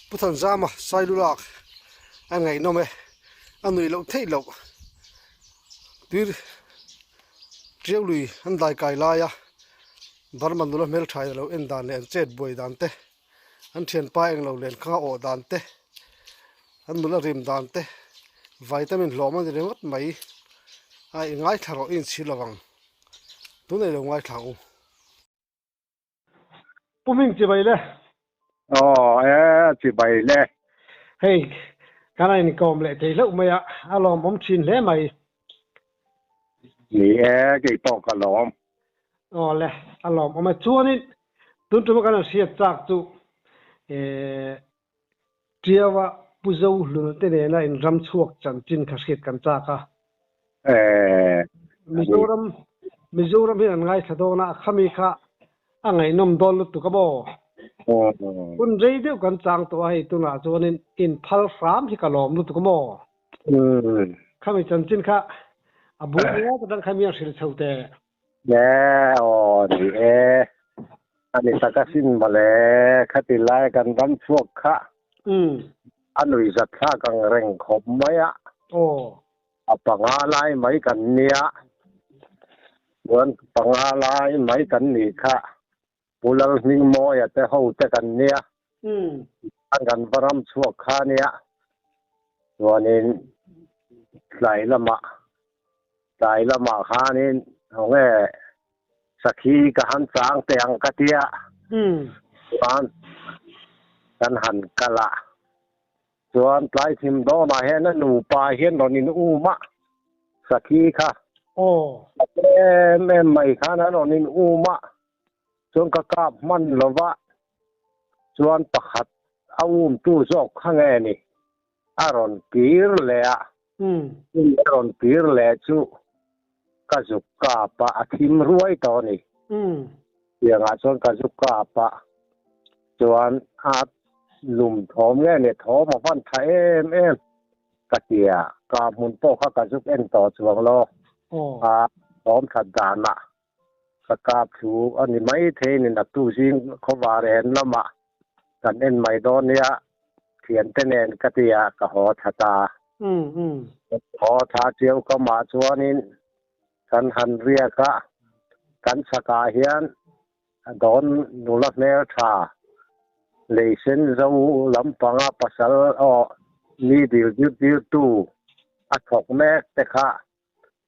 Pu Thanzama Sailulak a ngaihnawm e, a nuih loh theih loh tuir tiau lui an dai kai lai a Burma nula hmeltha in a lo en dan leh an chet buai dan te an thianpa eng lo len khang a awh dan te an nula rim dan te vitamin hlawm a ni ringawt mai a i ngaithla rawh i inchhir lo vang tunah i lo ngaithla ang u. Pu Ming chibai le. Aw e chibai le. Hei kan a inkawm leh thei hlauh mai a, a lawmawm thin hle mai. Ni e, kei pawh ka lawm. Aw le, a lawmawm e. Chuanin tun tuma kan han hriat chak chu eh Tiaua Pu Zohluna te nena in ram chhuak chanchin kha hriat kan chak a. Eh, Mizoram Mizoram hian an ngaithla dawn a, khami kha a ngaihnawm dawn lutuk a maw? Hun rei deuh kan chang tawh a hei tunah chuanin inphal hram hi ka lawm lutuk a maw? Khami chanchin kha a bul ringawt atang kha mi a hrilh chho teh. E aw ni e, a ni tak asin mawle, khati lai kan ram chhuak kha a nuihzat thlak ang reng khawp mai a, a panga lai mai kan nia, chuan panga lai mai kan nih kha Pu Lalhmingmawia te ho te kan nia, kan va ram chhuak kha nia, chuanin tlai lamah Tlai lamah khanin hawnge sakhi ka han chang teh ang ka tia chuan kan han kal a, chuan tlai thim dawnah hian a nupa hian rawn in um a, sakhi kha em em mai khan an rawn in um a, chuan ka kap hman lo va, chuan pakhat a um tu zawk kha nge ni a rawn kir leh a. Chumi a rawn kir leh chu ka zuk kap a, a thim ruai tawh a ni. Tiangah chuan ka zuk kap a, chuan a lum thawm nge ni thawm a van tha em em ka ti a, ka hmun pawh kha ka zuk en tawh chuang lo, a thawm that danah ka kap thu a ni maithei ni naktu zing khawvar en lamah kan en mai dawn nia thiante nen ka ti a ka haw tha ta. Haw tha chiau ka mah chuanin kan han riak a, kan chhakah hian dawn nula hmel tha leisen zo lampanga pasal aw mi dil dir dirtu a thawk mek te kha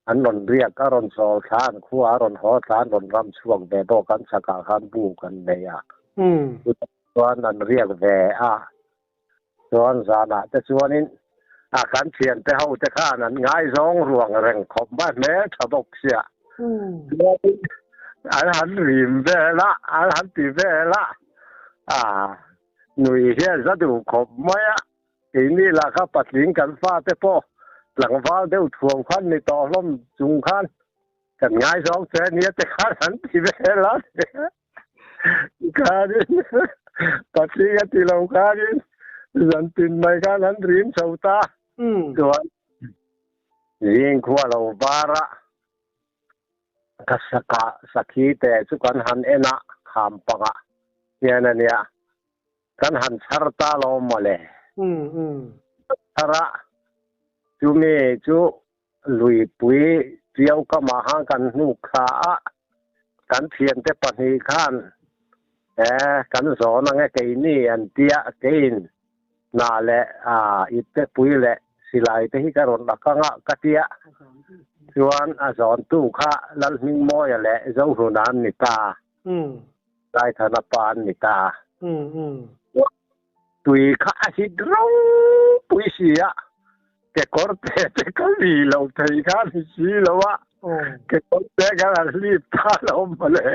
An rawn riak, a rawn chawl thla, an khua a rawn haw thla, an rawn ram chhuak ve bawk, an chhakah khan bu kan nei a. Chutah chuan an riak ve a. Chuan zanah te chuanin a kan thiante ho te khan an ngaizawng ruang reng khawp mai hmel tha bawk sia. Chuanin an han rim vel a, an han ti vel a, a nui hian za duh khawp mai a. Keini lah kha patling kan fate pawh tlangval deuh thuam khan ni tawh hlawm chung khan kan ngaizawng che nia te khan an ti vel a khanin patling a ti lo khanin zan tin mai khan an rim chho ta chuan zing khua lo var a ka saka sakhi te chu kan han en a kham pangah hian a nia. Kan han chhar ta lo mawle. Chhar a, chumi chu luipui chiau kamah khan kan hnuk thla a, kan thiante pahnih khan e kan zawn ang e keini an tia, keiin hna leh iptepui leh silai te hi ka rawn ak ang a ka tia, chuan a zawntu kha Lalhmingmawia leh Zohluna an ni ta. Laithana pa an ni ta. Tui kha a hit ropui si a, kekawr te te ka li lo thei kha a ni si lo a, kekawr te khan an hlip ta lo mawle.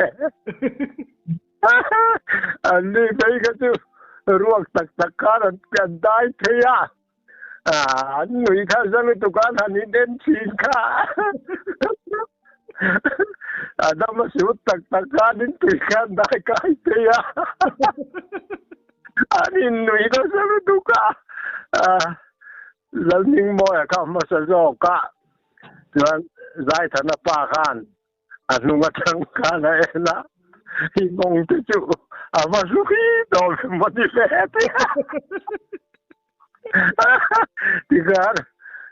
An ni phei kha chu ruak tak tak khan an dai thei a, an nui kha za lutuk a, an han inen thin kha. A dam a sut tak tak khan in tui khan dai kai thei a, an innui nasa lutuk a. Lalhmingmawia kha hmasa zawk a, chuan Zaithana pa khan a hnung atang khan a en a, i mawng te chu. A va hlui dawn emaw ni le ti tikhan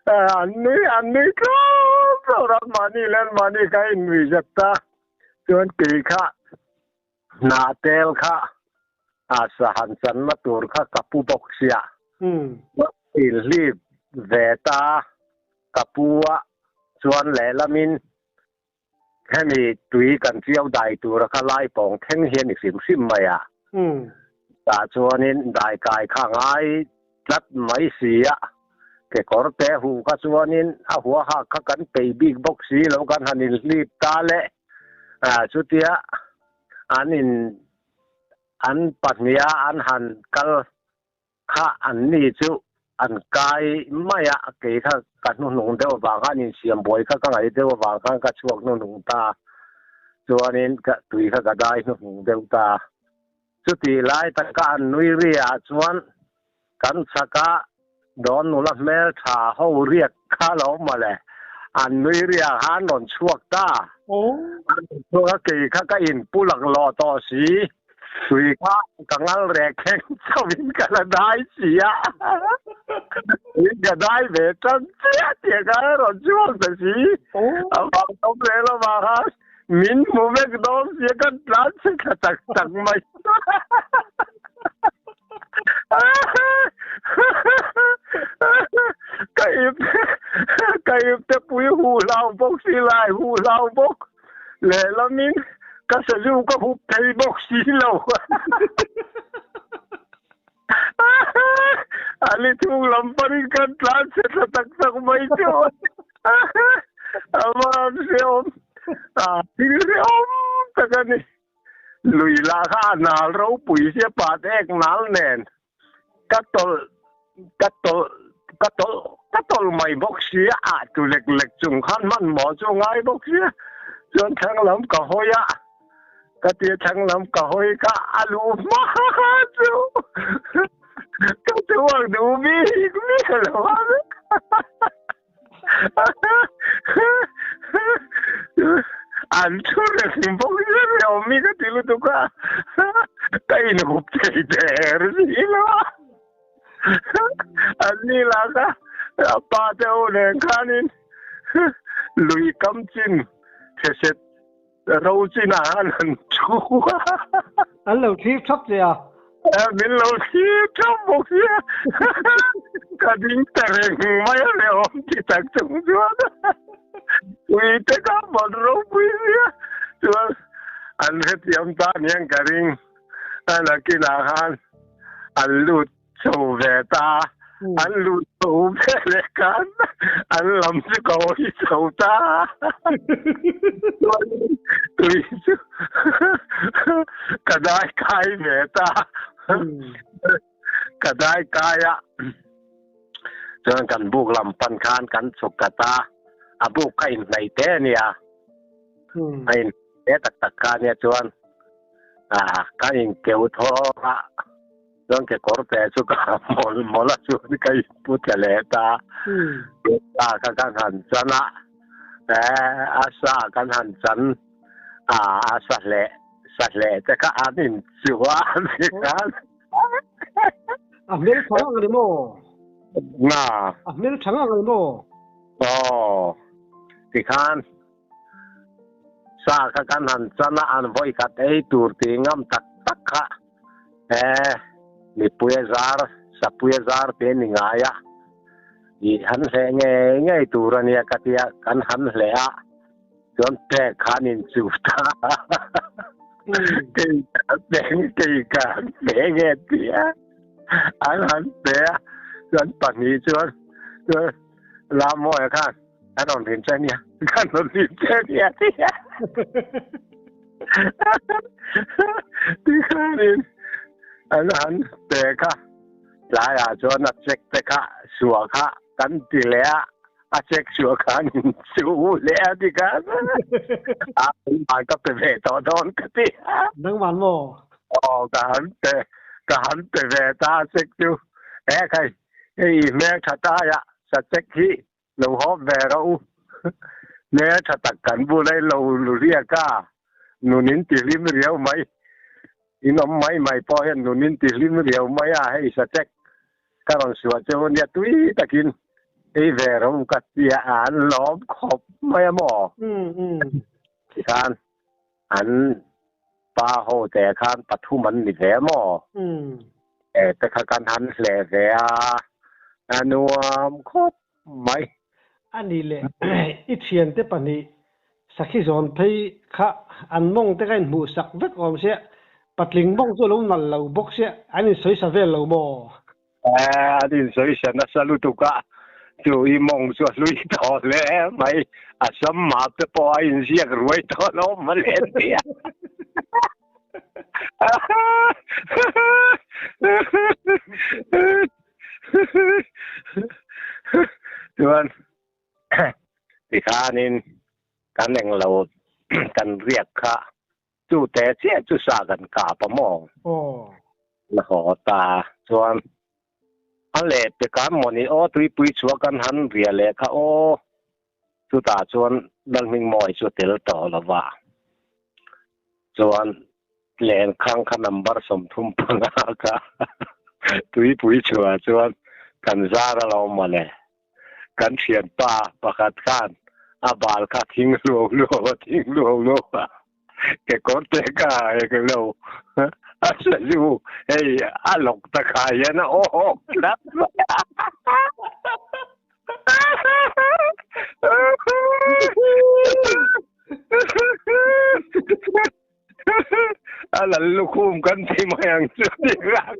an nui an nui tlawm tlawm a mahni leh an mahni kha a innuih zet ta chuan kei kha hnah tel kha a sahan channa tur kha ka pu bawk sia inhlip ve ta ka pu a chuan lehlamin Hemi tui kan chiau dai tura kha lai pawng thleng hi a ni hrim hrim mai a. Tah chuanin dai kai kha ngai tlat mai si a, kekawr te huh kha chuanin a huaha kha kan peih bik bawk si lo kan han inhlip ta le. Chutia an in an pahniha an han kal Kha an ni chu an kai mai a, kei kha ka hnuhnung deuh avang khan insiam buai kha ka ngaih deuh avang khan ka chhuak hnuhnung ta. Chuanin ka tui kha ka dai hnuhnung deuh ta. Chutih lai taka an nui ri ah chuan kan chhaka dawn nula hmel tha ho riak kha lo mawle, an nui ri ah khan rawn chhuak ta. An rawn chhuak a, kei kha ka inpu laklawh tawh si. Tui kha ka ngal rek thleng chauhin ka la dai si a, tui ka dai ve tan chiah tih kha a rawn chhuak ta si. A vang awm leh lovah khan min hmu vek dawn sia ka tlan chhe thla tak tak mai. Ka ip ka ip te pui huh hlau bawk si lai huh hlau bawk. Lehlamin ka sazu ka hup thei bawk si lo. A li thung lam parin kan tlan chhe thla tak tak mai chu. A van hreawm, a thil hreawm tak a ni. Lui lah kha a nal ropui sia pat ek nal nen. Ka tawlh, ka tawlh, ka tawlh, ka tawlh mai bawk si a, ah tu lek lek chung khan hmanhmawh chu ngai bawk si a, chuan thlang lam ka hawi a, ka tia thlang lam ka hawi kha a luh hma chu ka chhuak duh bik miah lo a. An thu reng bawk sia ri awm hi ka ti lutuk a, ka inhup thei der si lo a. An ni lah kha a pa te ho nen khanin lui kam chin theset Ro chinah khan an thu a. An lo thlir thap che a. Min lo thlir thap bawk sia. Ka ding ta reng mai a leh awm ti tak chung chuan ui te kha ban ropui sia. Chuan an hrethiam ta aniang ka ring. A nakinah khan an lut Chho ve ta, an luh chho ve leh khan an lam chu ka hawi chho ta. Chuan tui chu ka dai kai ve ta. Ka dai kai a, chuan kan buk lam pan khan kan chhuk ta ta. A buk kha inhnaih te a nia, a inhnaih te tak tak kha a nia chuan ka inkeu thawk a. Chuan kekawr te chu ka mawl mawl a chuan ka inpu tle leh ta. Sa kha kan han chan a, a sa kan han chan a, a sa hleh sa hleh te kha an inchuh a ni khan. A hmel tha ngang a ni maw? Na. A hmel tha ngang a ni maw? Aw, tikhan sa kha kan han chan a, an vawi khat ei tur tih ngam tak tak kha. E, mipui a zar, sapui a zar te ni ngai a, i han hleh ngei ngei tur a nia ka tia, kan han hleh a, chuan pek khan in chu ta kei ka peng kei ka han pe nge tia an han pe a, chuan pahnih chuan chuan Lamawia khan kan rawn rin che nia, kan rawn rin che nia tia. Tikhanin an han pe kha tlaiah chuan a check te kha suah kha kan ti leh a, a check suah khan in chu leh a tikhan a engmah ka pe ve tawh dawn ka ti a. Nangman maw? Aw ka han pe ka han pe ve ta a check chu e khai hei hmel tha taia sa check hi Lo hawp ve rawh u. Hmel tha tak kan bul a in lo riak a, nun in ti hlim riau mai. In awm mai mai pawh hian nun in tihlim riau mai a, hei sachek ka rawn suah che u nia tui takin ei ve rawh u ka tia an lawm khawp mai a maw? Tikhan an pa ho te khan pathum an ni ve a maw? E te kha kan han hleh ve a, a nuam khawp mai. A nih leh i thiante pahnih Sakhi zawn phei kha an mawng te kha inhmuh sak vek awm sia, patling mawng chu a lo nal lo bawk sia, an insawi sa vel lo maw? An insawi sa nasa lutuk a, chu i mawng chu a hlui tawh hle mai, a sam map te pawh a inziak ruai tawh lo mawle tia. Chuan Tikhanin kan englo kan riak kha chu te chiah chu sa kan kap a maw? La haw ta chuan a leh pe kan mawni aw tuipui chhuah kan han ria leh kha aw chutah chuan Lalhmingmawi chu a tel tawh lo va chuan Lenkhang kha number 35 kha tuipui chhuah chuan kan zar a lo mawle. Kan thianpa pakhat khan a bal kha thing luau luau a thing luau luau a kekawr te ka ek lo a sa zu hei a lawk ta kha hian a awk tlat mai a. A lal lukhum kan ti mai ang chu ti rak.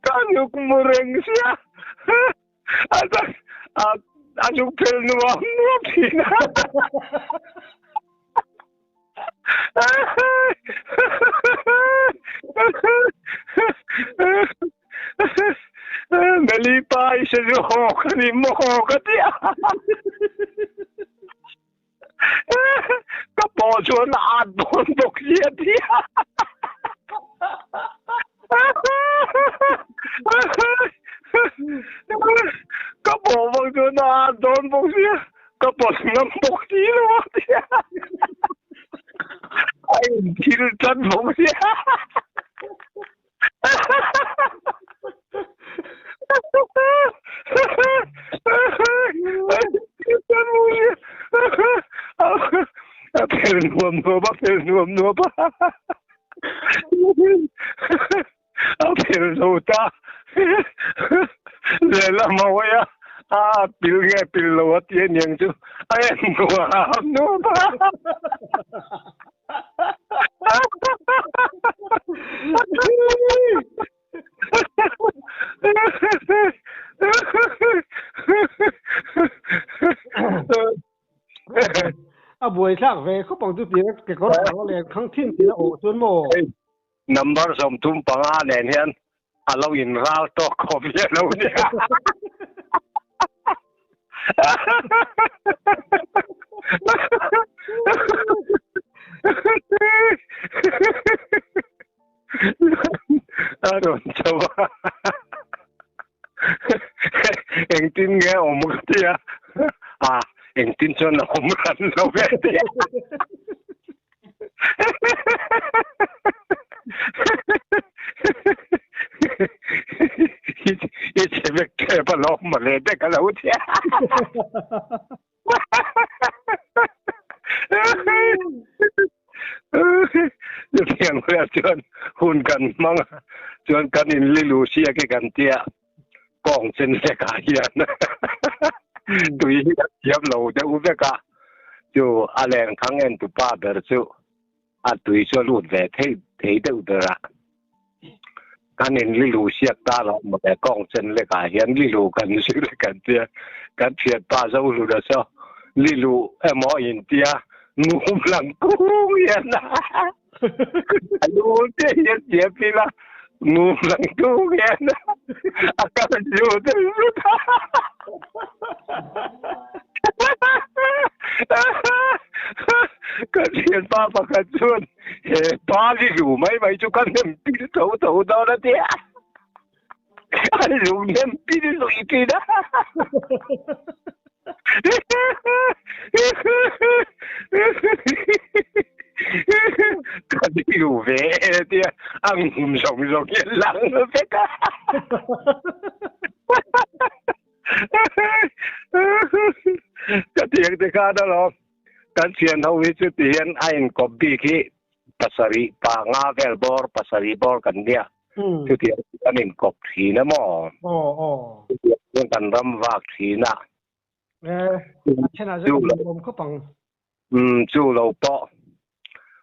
Ka nuk mu reng sia. A a a nuk phel nuam nuam thin a. Meli pa i se zu haw ka ni maw ka ti a. Ka paw chuan a at dawn bawk si a ti a. Ka paw bawk chuan a at dawn bawk si a. Ka pawt ngam bawk si lo a ti a. A inthil tlat bawk si a. A phel nuam nuam a phel nuam nuam a. A phel zo ta. Lehlam a hawi a, a pil nge pil lo a ti aniang chu a en nuam nuam a. A buaithlak ve khawp ang chu tia kekawr hang leh khang thin tih a awh chuan maw? Number 35 nen hian a lo in ral tawk khawp hi a lo nia. A rawn chho a, engtin nge awm ka ti a, a engtin chuan a awm ran lo ve a ti a. I chhe vek tep alawm mawle te ka lo ti a. Chutiang vel chuan hun kan hmang a, chuan kan inlilu siak hi kan tia kawng chen hlekah hian tui hi kan thiam lo deuh vek a, chu a lengthang en tu pa ber chu a tui chu a lut ve thei thei deuh ber a. Kan in lilu siak ta lo maw le kawng chen lekah hian lilu kan zir kan tia kan thian pa zo hlut a saw lilu emaw in tia ngum lang kung hian a lu te hian tia pila ngum lang kung hian a kal zut zut a. Ka thianpa pakhat chuan he pa lilu mai mai chu ka nem pil tho tho dawn a ti a, a lung nem pil lui thin a. Ka ni ve e tia a ngum zawng zawng hi a lang vek a. Ka tiang te khan alawm kan thian ho hi chu ti hian a inkawp bik hi pasarih panga vel bawr pasarih bawr kan nia chutiang chu kan inkawp thin a maw chutiang chuan kan ram vak thin a chu lo pawh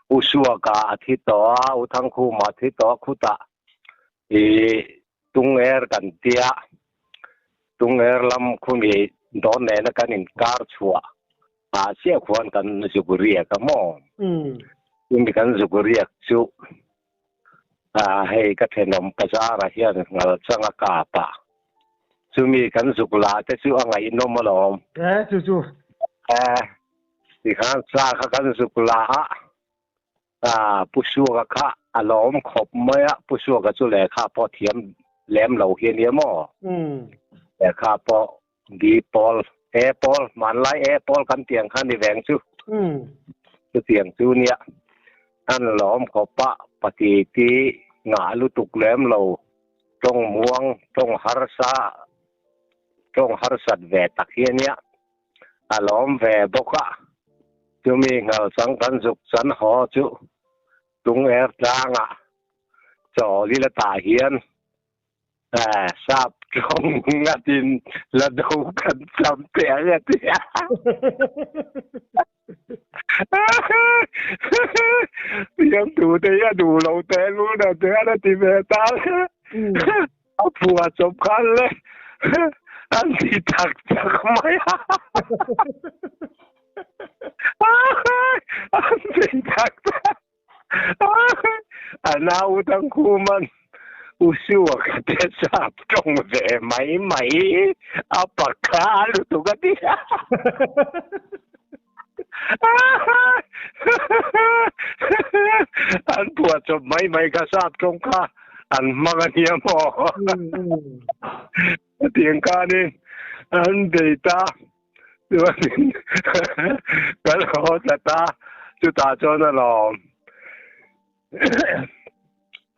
U Suaka a thi tawh a U Thangkhuma a thi tawh a khutah ih Tungher kan tia Tungher lam khumi dawn nena kan inkar chhuah ah chiah khuan kan zuk riak a maw? Chumi kan zuk riak chu ah hei ka thenawm bazarah hian ngal chang a kap a, chumi kan zuk lah te chu a ngaihnawm alawm. E chu chu. E tikhan sa kha kan zuk lah a, ah Pu Suaka kha a lawm khawp mai a, Pu Suaka chu lehkha pawh thiam lem lo hi a nia maw? Lehkha pawh B pawl, A pawl, hmanlai A pawl kan tiang kha ni veng chu. Chutiang chu nia an lawm khawp a, pati ti ngah lutuk lem lo, tawng muang, tawng harsa, tawng harsat ve tak hi a nia. A lawm ve bawk a, chumi nghal chang kan zuk chan haw chu tung er tlangah chaw lila tah hian sap tawng ngatin la do kan cham teh ang a ti a. Fiamthu te hi a duh lo teh lul na te a ti ve ta. A phua chawp khan le an ti tak tak mai a. An ti tak tak. A nau tang khuman u Sua ka te sap tawng ve mai mai a pakha lutuk a ti a. An phuah chawp mai mai kha sap tawng kha an hmang a nia maw? Hetiang khanin an bei ta. Chuanin kan haw tlat a, chutah chuan alawm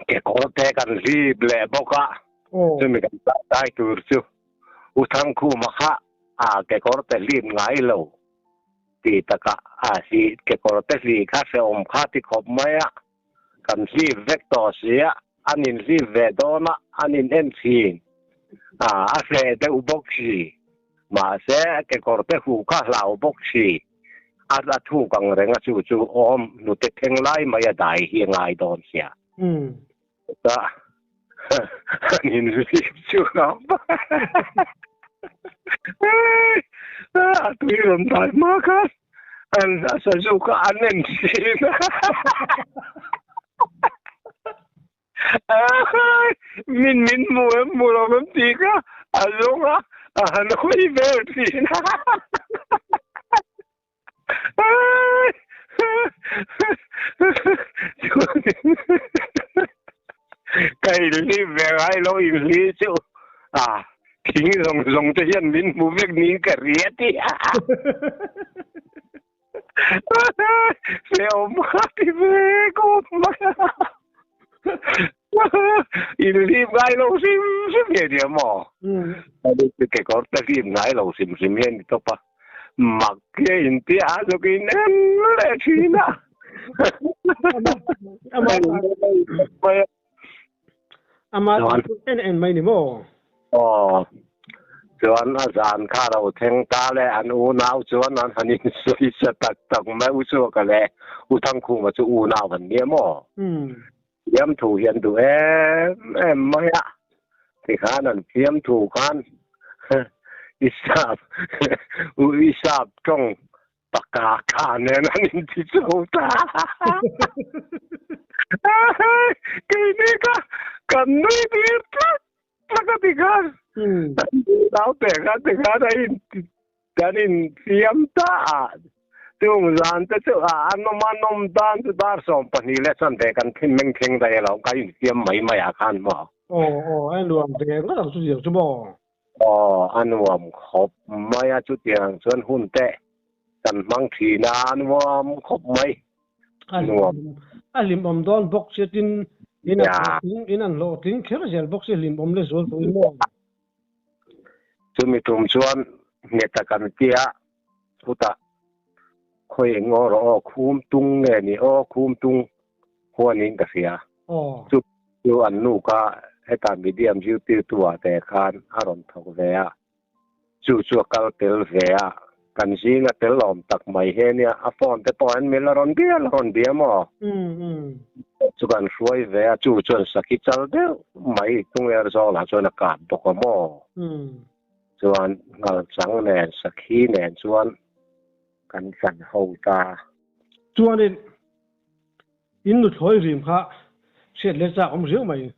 kekawr te kan hlip leh bawk a, chumi kan tlai tur chu U Thangkhuma kha a kekawr te hlip ngai lo tih takah a hlih kekawr te hlih kha hrehawm kha ti khawp mai a, kan hlip vek tawh si a, an inhlip ve dawn a, an in en thin a, a hreh deuh bawk si, mahse kekawr te huh kha hlau bawk si, a a thuk ang reng a chu chu awm hnute thleng lai mai a dai hi a ngai dawn sia. Chutah an inhlip chu a tui rawn dai hma khan an sazu kha an en thin a, min min hmu em hmu lo em tih kha a zawng a, a han hawi vel thin a. Ka inhli ve ngai lo inhli chu a thing zawng zawng te hian min hmu vek niin ka ria ti a. Hreawm kha ti ve kawp mai a. Inhlim ngai lo hrim hrim hi a nia maw? Kekawr te hlim ngai lo hrim hrim hi a ni tawp a. Mak hi a inti a zuk in en leh thin a. Ama en en mai ni maw? Aw. Chuan a zan kha lo thleng ta le an unau chuan an han insawi sa tak tak mai u Suaka leh U Thangkhuma chu unau an nia maw? Fiamthu hi an duh em em mai a, tikhan an fiamthu khan i sap u i sap tawng paka kha nen an inti chho ta. Keini kha kan nui tir tlat tlat a tikhan naute kha tikhan a inti Kan infiam ta a, chung zan te chu a nawm a nawm dan chu dar 12 leh chuan ve kan thin meng thleng daih alo, ka infiam mai mai ah khan maw. Aw aw, a nuam ve ngawt ang chu ziang chu maw. Aw a nuam khawp mai a chutiang chuan hun te kan hmang thin a a nuam khawp mai. A hlim a hlimawm dawn bawk sia tin in an hlawhtling in an hlawhtling kher zel bawk sia hlimawm leh zual tawh in maw. Chumi tum chuan nghet a kan tia chutah khawi eng aw rawh aw khum tung nge ni aw khum tung huan in ka hria. Chu chu an nu kha heta medium zirtirtu ah te khan a rawn thawk ve a. Chu chu a kal tel ve a, kan zinga tel awm tak mai he nia, a phone te pawh an mil a rawn bial a rawn bia maw? Chu kan hruai ve a, chu chuan sakhi chal deuh mai hnung er zawk lah chuan a kap bawk a maw? Chuan nghal chang nen sakhi nen chuan kan chan ho ta. Chuanin in nuthlawi rim kha hriat leh chak awm riau mai.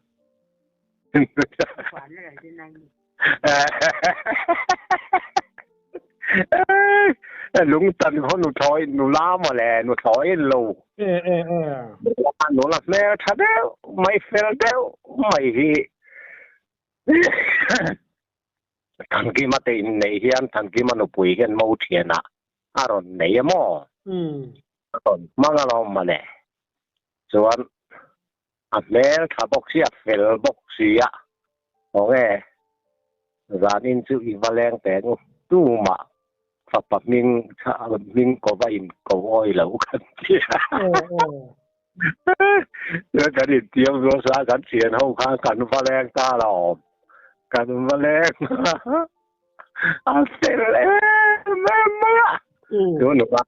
Lungtan khaw nuthlawi nula mawle nuthlawi in lo. Nula hmel tha deuh mai fel deuh mai hi Thankima te inneih hian Thankima nupui hian mo thianah a rawn nei a maw? A rawn hmang alawm mawle. Chuan A hmel tha bawk si, a fel bawk si a. Aw nge, zanin chu i va leng teh ang u. Tumah fapa hming hming ko va in ko awi lo kan ti a. Chuan kan intiam zual sa kan thian ho khan kan va leng ta lo. Kan va leng a fel em em mai a. Chu nula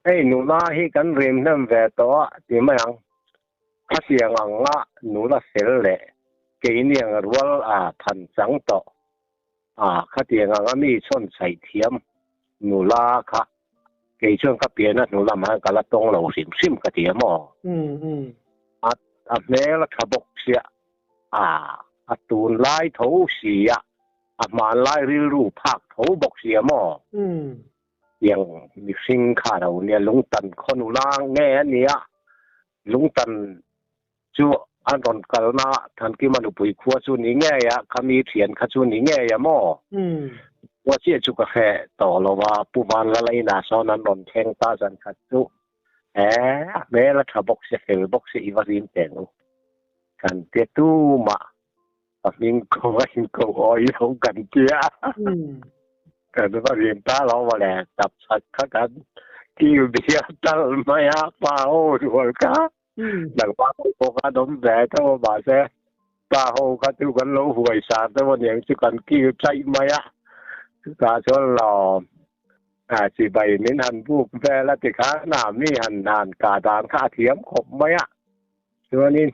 Hei nula hi kan rim hnem ve tawh a ti mai ang. Khatiang ang a nula fel leh keini ang rual a than chang tawh a khatiang ang a mi chhawn chhaih thiam nula kha kei chuan ka pian a hnu lamah hian ka la tawng lo hrim hrim ka ti a maw? A a hmel a tha bawk sia a a tunlai tho si a a hmanlai rilru phak tho bawk si a maw? Tiang mihring kha lo nia lungtan khaw nula nge a nia lungtan chu an rawn kalna Thankima nupui khua chu ni ngei a khami thian kha chu ni ngei a maw khua chiah chu ka hre tawh lo a Pu Vanlala inah sawn an rawn thleng ta zan khat chu e a hmel a tha bawk si fel bawk si i va rim teh ang u kan tia tumah A hming ko a in ko awi lo kan tia. Kan va rim ta lo ma le tap chat kha kan kil bia tal mai a pa ho rual kha. Nang pa ho pawh kha dawm ve tho a mahse pa ho kha chu kan lo huai sar deuh a niang chu kan kil chaih mai a. Chutah chuan lawm a chibai min han buk vel a tikhan a mi han han kah dan kha a thiam khawp mai a. Chuanin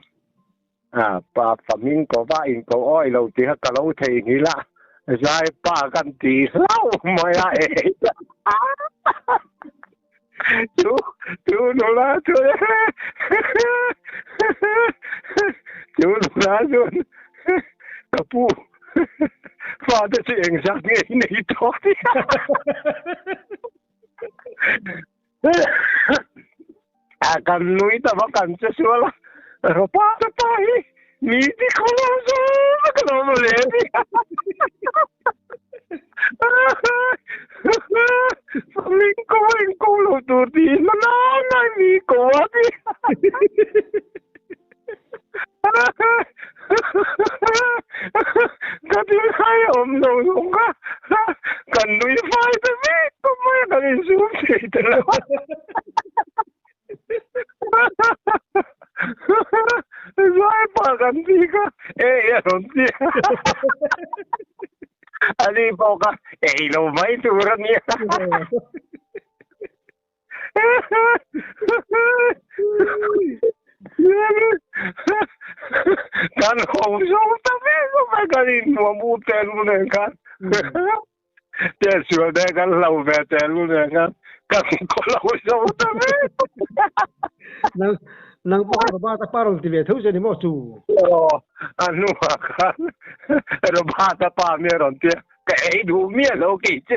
a pa fa hming ko va in ko awi lo tih kha ka lo theihnghilh a, zai pa kan ti hlauh mai a e chu chu nula chu chu nula chuan ka pu fate chu engzat nge i nei tawh tih A kan nui ta va kan che sual a, Ropa ta pa hi mi ti khaw lo zo vek a lo mawle a ti. Min ko a in ko lo tur ti na na na mi ko a ti. Ka ti lai awm lo zawng kha kan nui fai ta vek tawp mai a kan insum thei ta lo. Zai pah kan ti kha ei a rawn ti a. Ani pawh kha ei lo mai tur a nia. Kan ho zo ta vek awm e kan innuam u tel lu nen khan tel sual te kan hlo ve tel lu nen khan kan khaw lo zo ta vek Nang nang pawh Robert a pa rawn ti ve tho che ni maw chu? Aw a hnuah khan Robert a pa mi a rawn ti a ka ei duh miah lo kei chu.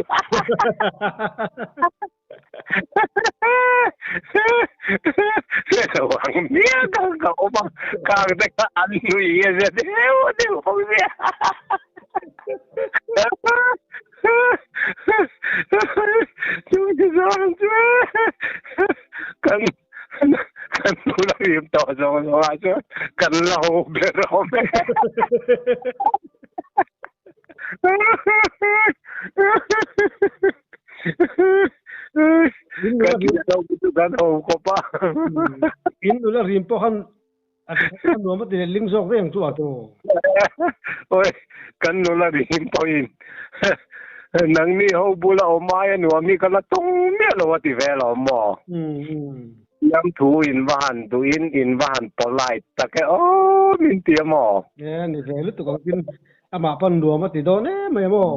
Wang mia ka ka awm a, khang te kha an nui a zia deuh deuh bawk sia. Chu ti zawng chu kan kan nula rim tawh zawng zawng ah chuan kan la ho ber awm e. Kan lo chu kan ho khawp a. In nula rim pawh khan A nuam a ti leh ling zawk reng chu a tu. Oi, kan nula rim pawhin nangni ho bula awm aia nuam hi ka la tawng miah lo a ti ve lo maw? Siam thu in va han duhin in va han polite tak e aw min ti a maw? E, ni ve lutuk ang tin amah pawn nuam a ti dawn em mai a maw?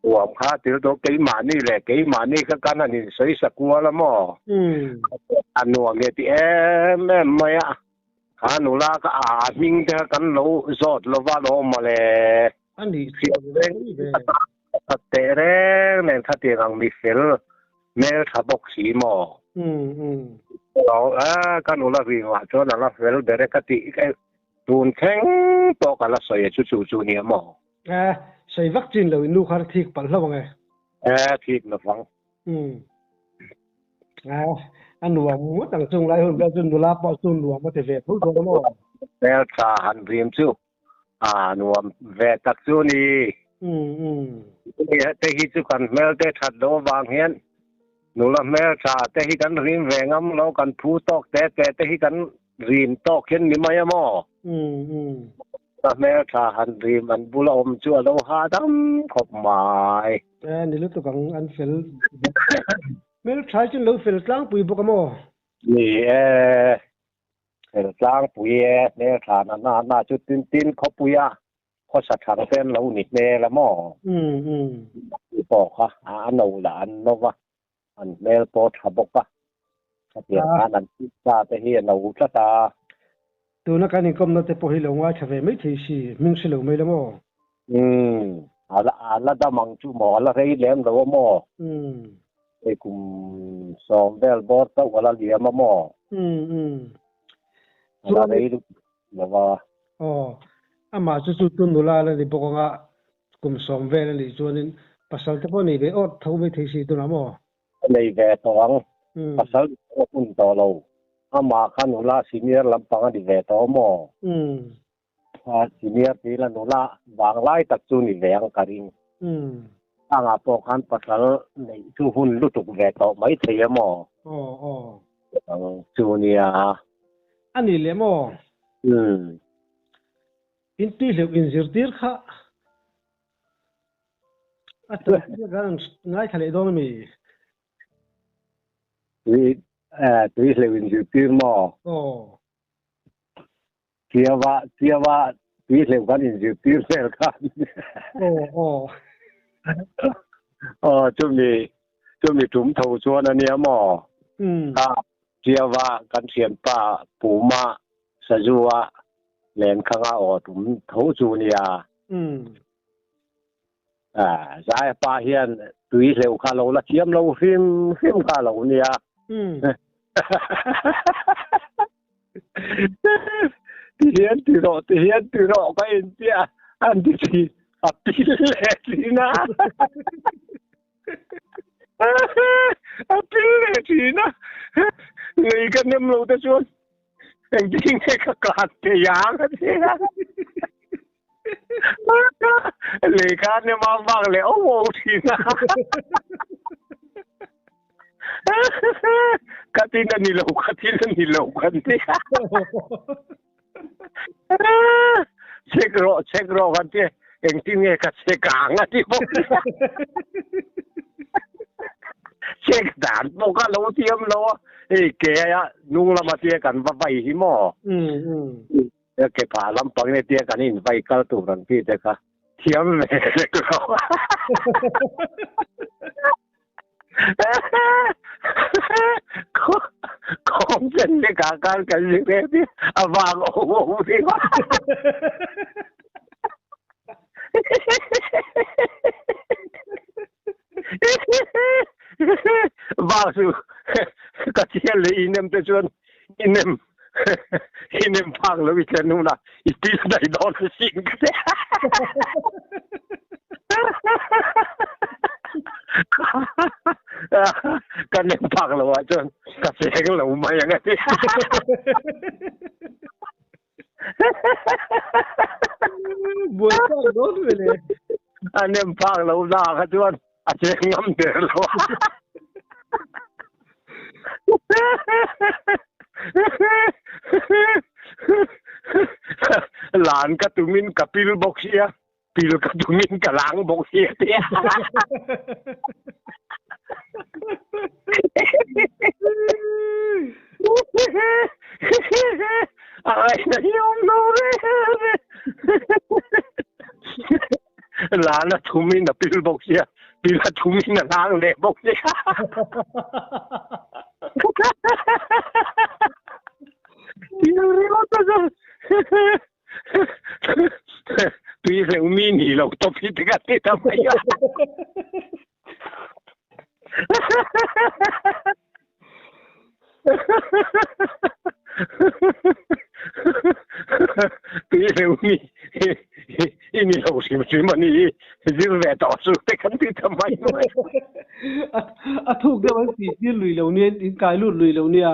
Uam kha til tawh keimahni leh keimahni kha kan han insawi sa kual a maw? A nuam nge ti em em mai a, kha nula kha a hming te kha kan lo zawt lo va lo mawle. A nih chu reng that teh reng nen khatiang ang mi fel hmel tha bawk si maw? Ka nula ringah chuan a la fel ber e ka tih tun thleng pawh ka la sawi e chu chu chu nia maw? Eh, sawi vak chin lo in nu kha thik palh hlauh ang e. Eh, thik lo vang. Um. Eh, a nuam ngawt ang chung lai hun vel chu nula pawh chu nuam a ti ve tho dawn maw? Hmeltha han rim chu a nuam ve tak chu ni. Um um. Te hi chu kan hmel te that loh avang hian nula hmeltha te hi kan rim ve ngam lo, kan phu tawk te te te hi kan rim tawk hian ni mai a maw? Um um. Ka hmeltha han rim an bula awm chu a lo hahdam khawp mai. E ni lutuk ang an fel hmeltha hi chuan lo fel tlangpui bawk a maw? Ni e, fel tlangpui e, hmeltha na na na chu tin tin khawpui a khawsa thang te an lo ni hmel a maw? Um um. Pawh kha a no lah an no va, an hmel pawh tha bawk a, khatiang khan an pizza te hi a no tlat a. Tuna kan inkawmna te pawh hi lo ngaithla ve mai thei si, hming hre lo mai la maw? Umm, a la a la dam ang chu maw, a la rei lem lo a maw? Umm. Hei kum sawm vel bawr chauh a la liam a maw? Umm umm. A la rei lo va. Aw, amah chu chu chu nula la ni bawk anga kum sawm vel a nih chuanin pasal te pawh nei ve awt tho mai thei si tunah maw? Ka nei ve tawh ang, pasal pawh a hun tawh lo. Amah kha nula senior lampang a ni ve tawh maw? Senior tih ila nula vanglai tak chu ni ve ang ka ring. Angah pawh khan pasal neih chu hun lutuk ve tawh mai thei a maw? Aw aw. Chu nia. A nih leh maw? In tui hleuh in zirtir kha a tawp chiah khan an ngaithla leh dawn a mi? Tui eh tui hleuh in zirtir maw? Aw. Chiava chiava tui hleuh kan in zirtir vel khan. Aw aw. Aw chumi chumi tum tho chuan a nia maw? Um. A chiava kan thianpa Puma Sazu-a lenkhanga aw tum tho chu nia. Zai pa hian tui hleuh kha lo la thiam lo hrim hrim kha lo nia. Ti hian ti rawh, ti hian ti rawh ka intia an ti thin, a pil leh thin a. A pil leh thin a, lei ka nem lo te chuan Engtin nge ka kah thei ang a ti a. Lehkha a nem ang vang leh auh auh thin a. Ka tin a ni lo, ka tin a ni lo kan ti a. Check rawh, check rawh kan ti a. Engtin nge ka check ang a ti bawk. Check dan pawh ka lo thiam lo a. Hei ke a hnung lama tia kan va vai hi maw? Ke phah lampang nia tia kan in vai kal tur ang chi te kha thiam ve lek lo. Kawng chen lek ah khan kan zir em hi a vang awm awm hi maw? Vang chu ka thian leh i nem te chuan i nem i nem phak lo i thlen hunah i pil daih dawn a sin ka ti. Ka nem phak lo ah chuan ka cheng lo mai ang a ti. Buai phak dawn ve le. A nem phak lo na kha chuan a cheng ngam der lo. Lan ka tumin ka pil bawk sia, pil ka tumin ka lang bawk sia ti. A ngaihna hi awm lo re re. Lan a thumin a pil bawk sia, pil a thumin a lang leh bawk sia. Tui hleuh mi ni lo tawp hi te ka ti ta mai a. Tui hleuh mi i ni lo hrim hrim a ni zir ve tawh chu te kan ti ta mai mai. A thuk deuh an tih tir lui lo nia, in kai lut lui lo nia.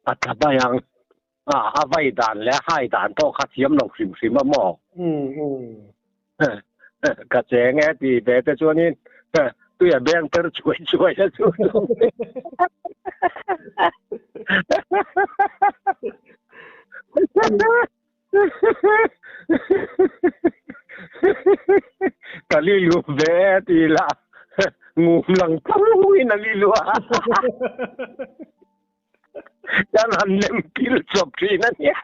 A tla mai ang. A vai dan leh a hai dan pawh kha thiam lo hrim hrim a maw? Ka cheng e ti ve te chuanin tui a beng per chuai chuai a chu. Ka lilu ve e ti la ngum lang tho in a lilu a. Kan han lem pil chawp thin a nia.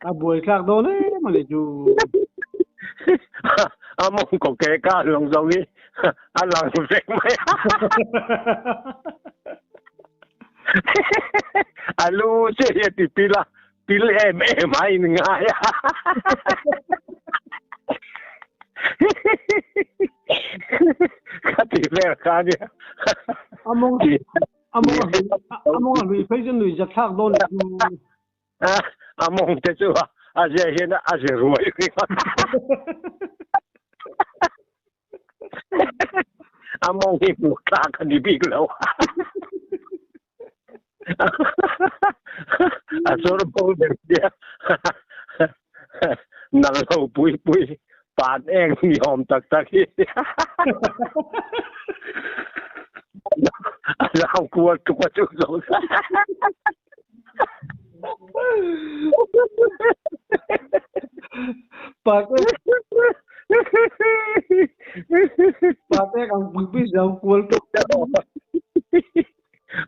A buai thlak dawn em a ni chu. A mawngkaw ke ka lawng zawng hi a lang vek mai a. A lu che hi a ti pil a, pil em em a in ngai a. Ka ti vel kha nia. A mawng a mawng a mawng a hlui phei chu nui zat thlak dawn chu. A mawng te chu a zia hian a zia ruai ringawt. A mawng hi hmuh tlak a ni bik lo. A sawr bo ber sia. Nang lo pui pui pan eng ni awm tak tak hi. A zau kual tuk a chu zo. Pate ang pui pui zau kual tuk.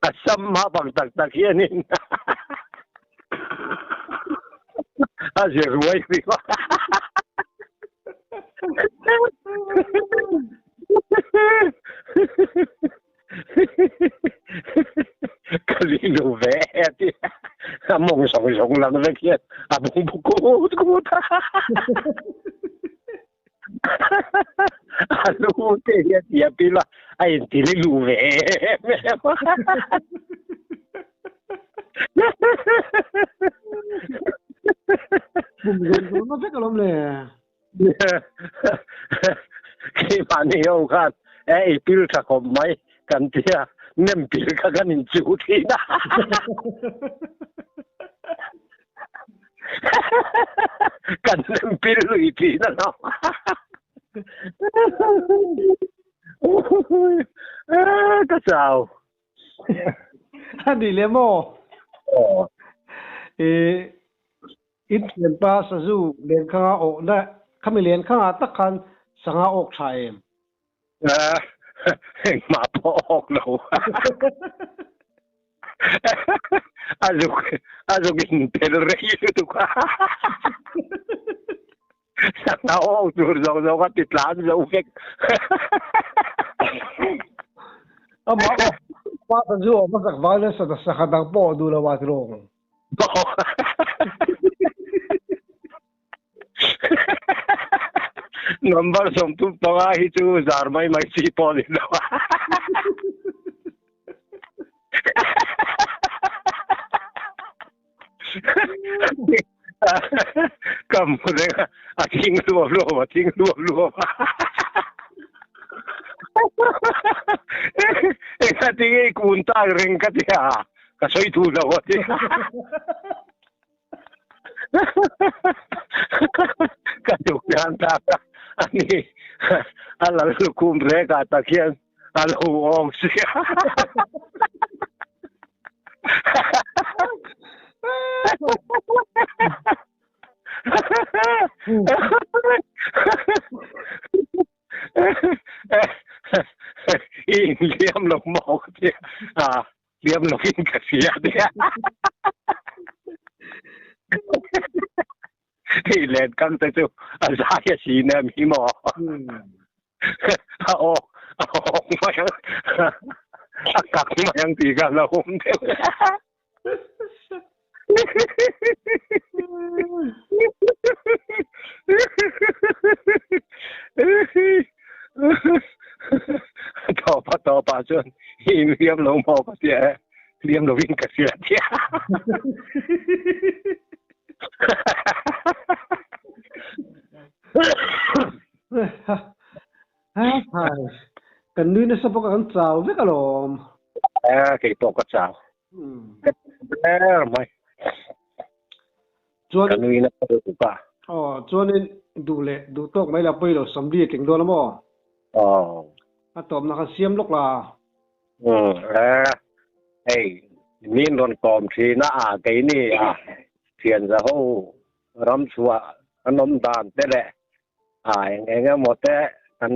A sam ma bang tak tak hianin a zir ruai ri Ka lilu ve e ti a mawng zawng zawng lang vek hian a bungbu kut kut a. A lu te hian ti a pil a, a inti lilu ve em em a. Bum zawng zawng na vek alawm le. Keimahni ho khan e i pil tha khawp mai kan tia nem pil kha kan in chu thin a. Kan nem pil lui thin a lo. Ka chau. A ni le maw? I In thianpa sazu lenkhanga awhna khami lenkhanga tak khan sangha awk tha em? Engmah pawh awk lo. A zuk a zuk in tel rei lutuk a. Sangha awk tur zawk zawk a ti tlan zo vek. Amah pa sazu awm hmasak vang hian sangha dang pawh awh duh lo a ti rawng. Number 35 hi chu zar mai mai chi pawh ni lo. Ka hmu reng a, a thing luap luap a thing luap luap a. Engati nge i kun tak reng ka ti a, ka sawi duh lo a ti. Ka duh hian tak a, ani a lal lukhum rek ah tak hian a lo awm si a. I inliam lo maw ka ti a, liam lo in ka hria a tia. Hei len kang te chu a zai a si nem hi maw. A awk a awk mai ang a kak mai ang tih kha a lo awm deuh. Tawpa tawpa chuan i inhliam lo maw ka tia e, hliam lovin ka hria tia. Kan nui nasa bawk a kan chau vek alawm. Kei pawh ka chau. Ka ber mai. Chuan ka nui nasa lutuk a. Aw, chuanin duh leh duh tawk mai la pawi lo Samri a tling dawn a maw? Aw. A tawpna kha siam lawk la. Umm, hei min rawn kawm thin a, a keini a thian za ho ram chhuah an awm dan te leh a eng eng emaw te kan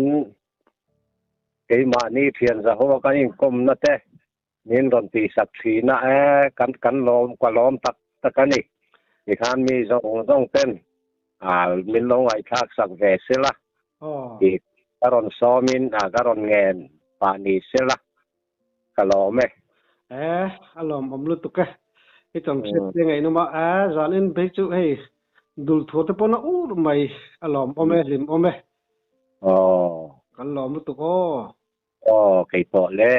keimahni thian za ho a kan inkawmna te Min rawn tihsak thin a e, kan kan lawm ka lawm tak tak a ni. Tikhan mi zawng zawng ten ah min lo ngaihthlak sak ve sela tih ka rawn sawmin ah ka rawn ngen pah ni sela ka lawm e. E, a lawmawm lutuk e. I tam hriat te ngaihnawm a, e zan en phei chu hei dul thur te pawn a ur mai, a lawmawm e, hlimawm e. Aw. Kan lawm lutuk aw. Aw, kei pawh le.